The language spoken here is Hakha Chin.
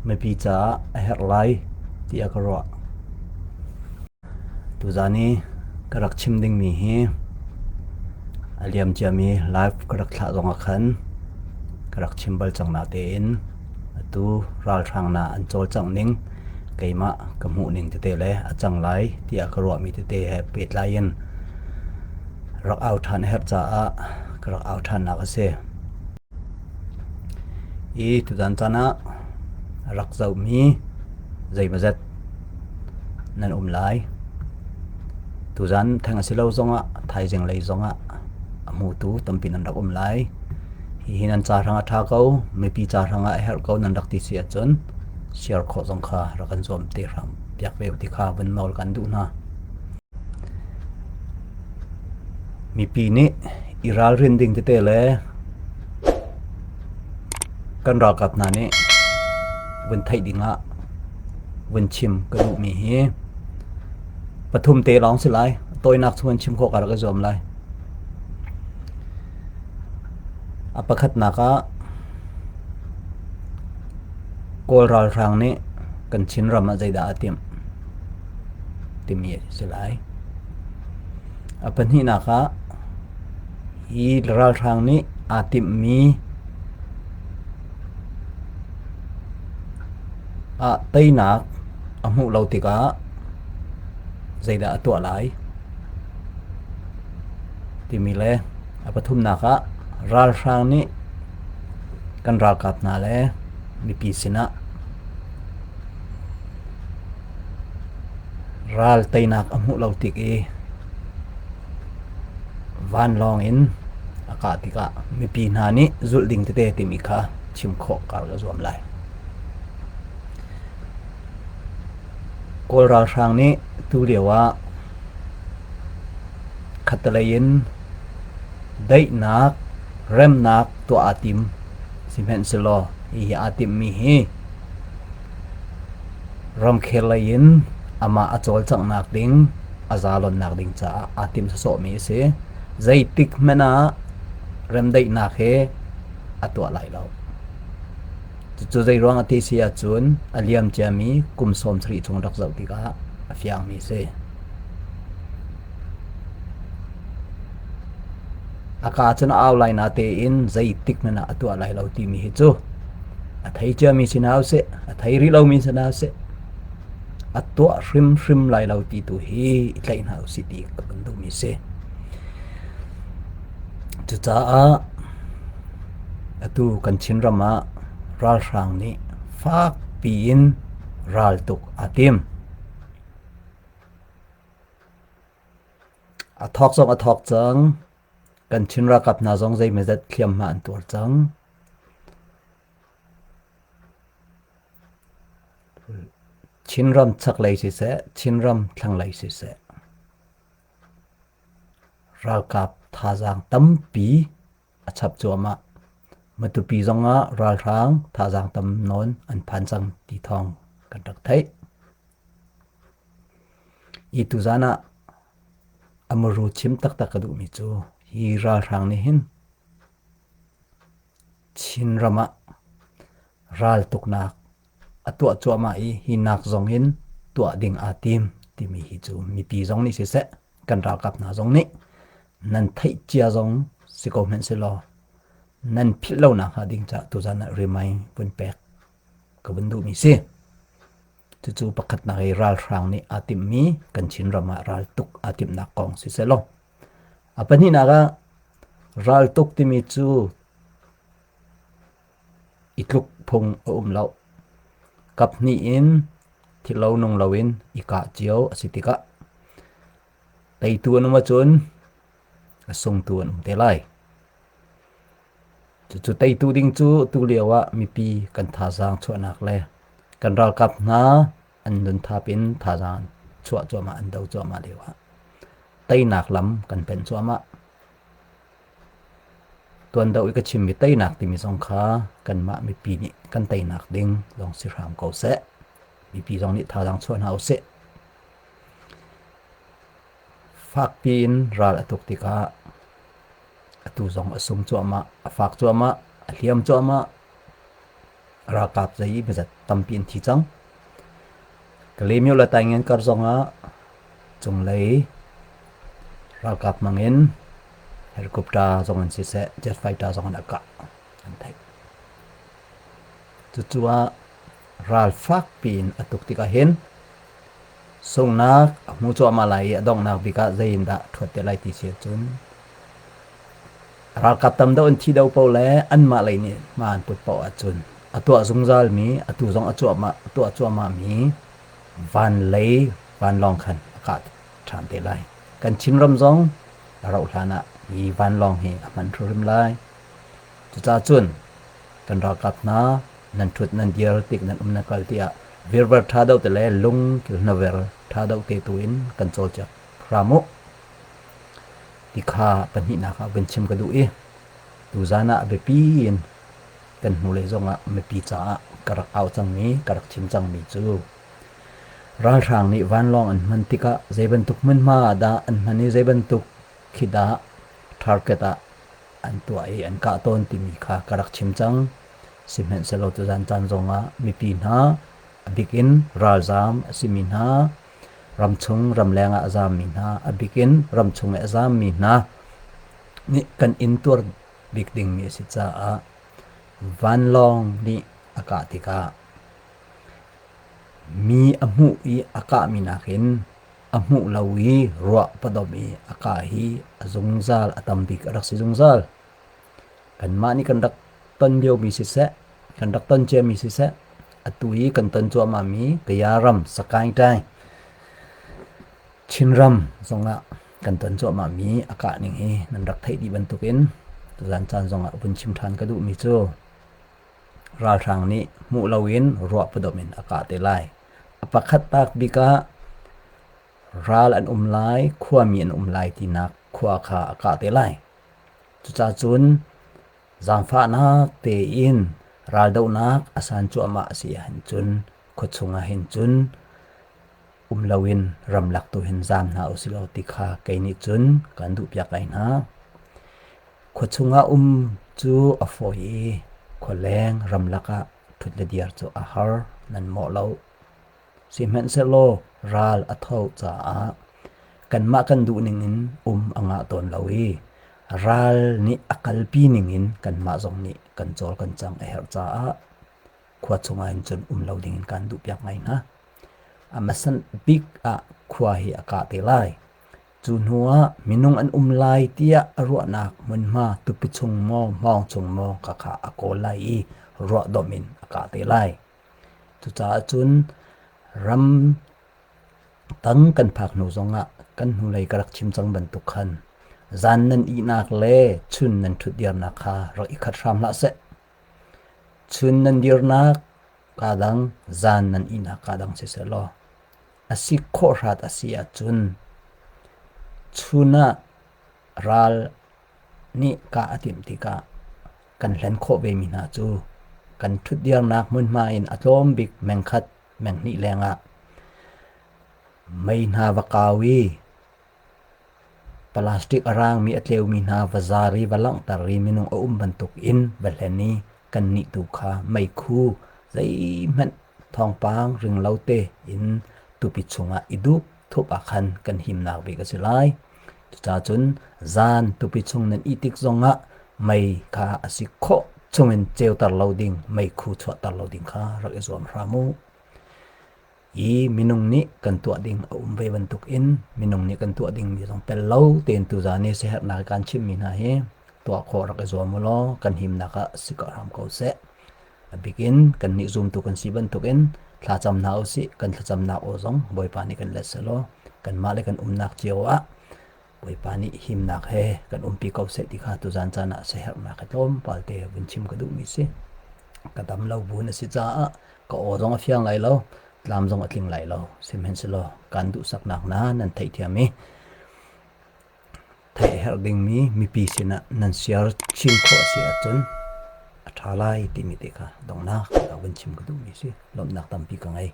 mipi caah a herh lai tiah ka ruah. Tuzaan i ka rak chim dingmi hi a liam ciami live ka rak thlah zongah khan ka rak chim bal cang natein atu ralhrang hna an cawlcangh ning keimah ka hmuh ning tete le a cang lai tiah ka ruahmi tete he pehtlai in rak au ṭhan a herh caah ka rak au ṭhannak a si. I tutan caan ah rak zohmi zeimawzat nan um lai. Tuzan theng a si lo zongah thaizing lei zongah a hmutu tampi nan rak um lai. Hihi nan ca hrang a ṭha ko, mipi ca hrang ah a herh ko nan rak ti si ahcun share khawh zong kha rak kan zuam te hram piak ve u ti kha vun nawl kan duh hna. Mipi nih i ralrin ding tete le kan ralkap hna nih vun theih dingah vun chim ka duhmi hi pathum te lawng si lai. Tawinak chung in chim khawh ka rak i zuam lai. A pakhatnak ah Kawl ralhrang nih kan Chinram ah zeidah a timh timi a si lai. A pahnihnak ah hi ralhrang nih aa timhmi ah teinak a hmuh lo tikah zeidah a tuah lai timi le a pathumnak ah ralhrang nih kan ralkap hna le mipi sinah ral teinak a hmuh lo tik i vanlawng in a kah tikah mipi hna nih zulh ding tete timi kha chim khawh ka rak i zuam lai. Kawl ralhrang nih tulio ah khattelei in daihnak, remnak tuah aa tim. Sihmanhsehlaw hihi aa timhmi hi ramkhel lei in amah a cawlcanghnak ding, a zalonnak ding caah aa timh sawsawhmi a si. Zeitik hmanh ah remdaihnak hi a tuah lai lo. Cucu zeiruang a ti si ahcun a liam ciami kum 70 chung rak zoh tikah a fiangmi a si. A kaa cun a au lai natein zeitik hmanh ah a tuah lai lo timi hi cu a thei ciami si hna usih, a thei rih lomi si hna usih, a tuah hrimhrim lai lo ti tu hi i tlaih hna usih ti ka kan duhmi a si. Cucaah atu kan Chinram ah ralhrang nih fakpi in raltuk aa tim. A thawk zong a thawk cang. Kan Chin ralkap hna zong zeimawzat hliamhma an tuar cang. Chinram chaklei siseh, Chinram thlanglei siseh, ralkap thazaang tampi a chap cuahmah. Matupi zongah ralhrang thazaang tam nawn an phan cang ti thawng kan rak theih. Hi tuzaan ah a muru chim taktak ka duhmi cu hi ralhrang nih hin Chinram ah raltuknak a tuah cuahmah i hi nak zong in tuah ding aa tim timi hi cu mipi zong nih siseh kan ralkap hna zong nih nan theih cia zong si ko hmanh selaw nan philh lonak hnga ding caah tuzaan ah remind vun pek ka vun duhmi si. Cucu pakhatnak i ralhrang nih aa timhmi kan Chinram ah raltuk aa timhnak kong si selaw. A pahnihnak ah raltuk timi cu i tluk phung a um lo. Kap hnih in thilo nung loin i kah cio a si tikah teitu an um ahcun a sungtu an um te lai. Cucu teitu ding cu tulio ah mipi kan thazaang chuahnak le kan ralkap hna an nunthap in thazaang chuah cuahmah an do cuahmah lio ah teinak lam kan penh cuahmah. Tuan deuh i ka chimmi teinak timi zong kha kanmah mipi nih kan teinak ding zong si hram ko seh. Mipi zong nih thazaang chuah hna usih. Fakpi in ral a tuk tikah atu zong a sung cuahmah, a fak cuahmah, a hliam cuahmah. Ralkap zei mazat tampi an thi cang. Kalaymyo le Taingen kar zongah cunglei ralkap hmangin helicopter zong in siseh, jet fighter zong in a kah an theih. Cucaah ral fakpi in a tuk tikah hin sunghnak a hmu cuahmah lai i a donghnak bik ah zei in dah ṭhuat te lai ti si ahcun ralkap tam deuh an thi deuh paoh le anmah lei nih hma an put paoh ahcun a tuah zungzalmi atu zong a cuahmah a tuah cuahmahmi van lei vanlawng khan a kah ṭhan te lai. Kan Chinram zong a rauh hlan ah hi vanlawng hi a hman hrimhrim lai. Cucaah cun kan ralkap hna nan ṭhut nan dir tik nan um nan kal tiah virver ṭha deuh te le lung kilhnaver ṭha deuh te tu in kan cawlciak hram u. Ti kha pahnihnak ah vun chim ka duh i tuzan ah a biapi in kan hnulei zongah mipi caah ka rak au cangmi ka rak chim cangmi cu ralhrang nih vanlawng an hman tikah zei bantuk hmunhma ah dah an hman i zei bantuk khi dah target ah an tuah i an kah tawn timi kha ka rak chim cang. Sihmanhsehlaw tuzan caan zongah mipi hna a bik in ralzaam a simi hna ramchung ramleng ah a zaammi hna a bik in ramchung i a zaammi hna nih kan intuar bik dingmi a si caah vanlawng nih a kah tikah mi a hmuh i a kahmi nakin a hmuh lo i ruah padom i a kah hi a zungzal a tam bik a rak si zungzal. Kanmah nih kan rak ton liomi siseh, kan rak ton ciami siseh, atu i kan ton cuahmahmi Kaya ram Sakaing Taing Chinram zongah kan ton cuahmahmi a kah ning hi nan rak theih dih bantukin tuzan caan zongah vun chim ṭhan ka duhmi cu ralhrang nih hmuh loin ruah padom in a kah te lai. A pakhat tak bik ah ral an um lai, khuami an um lai tinak khua kha a kah te lai. Cucaah cun zaangfahnak tein raldohnak a san cuahmah a si ahhin cun khuachung ah hin cun um loin ramlak tu hin zaam hna usilaw ti kha kei nih cun kan duhpiak lai hna. Khuachung ah um cu a fawi i khualeng ramlak ah ṭhut le dir cu a har, nan mawh lo. Sihmanhsehlaw ral a tho caah kanmah kan duh ningin um a ngah tawn lo i ral nih a kalpi ningin kanmah zong nih kan cawl kan cang a herh caah khua chungah hin cun um lo dingin kan duhpiak ngai hna. A hmasa bik ah khua hi a kah te lai. Cu hnu ah minung an um lai tiah a ruahnak hmunhma tupi chung maw hmawng chung maw khakha a kawl lai i ruahdomh in a kah te lai. Cucaah cun ram tang kan phak hnu zongah kan hnulei ka rak chim cang bantuk khan zan nan ihnak le chun nan ṭhutdirnak kha rak i khat hram hlah seh. Chun nan dirnak kaa dang, zan nan ihnak kaa dang siseh law a si khawh hrat a si ahcun chun ah ral nih kah a timh tikah kan hlen khawh vemi hna cu kan ṭhutdirnak hmunhma in a tlawm bik mengkhat menghnih lengah mei hna va kau i plastic a raangmi a tleumi hna va zar i va langhter i minung a um bantuk in va hlen i kannih tu kha meikhu zeihmanh thawngpang ring lo te in tupi chungah i dup thup ah khan kan himnak bik a si lai. Cucaah cun zan tupi chung nan ih tik zongah mei kha a si khawh chungin ceuter lo ding, meikhu chuahter lo ding kha rak i zuam hram u. I minung nih kan tuah ding a um ve bantuk in minung nih kan tuah dingmi zong tel lo tein tuzan i siaherhnak kan chimmi hna hi tuah khawh rak i zuam u law kan himnak ah si ko hram ko seh. A bik in kannih zumtu kan si bantukin thlacam hna usih, kan thlacamnak aw zong Bawipa nih kan let selaw kanmah le kan umnak cio ah Bawipa nih himnak he kan umpi ko seh ti kha tuzan caan ah siaherhnak he tlawmpal te vun chim ka duhmi si. Ka dam lo bu na si caah ka aw zong a fiang lai lo, tlam zong a tling lai lo. Sihmanhsehlaw kan duhsaknak hna nan theihthiam i theih a herh dingmi mipi sinah nan siar chin khawh a si ahcun a ṭha lai timi te kha donghnak ka vun chim ka duhmi si. Lawmhnak tampi ka ngei.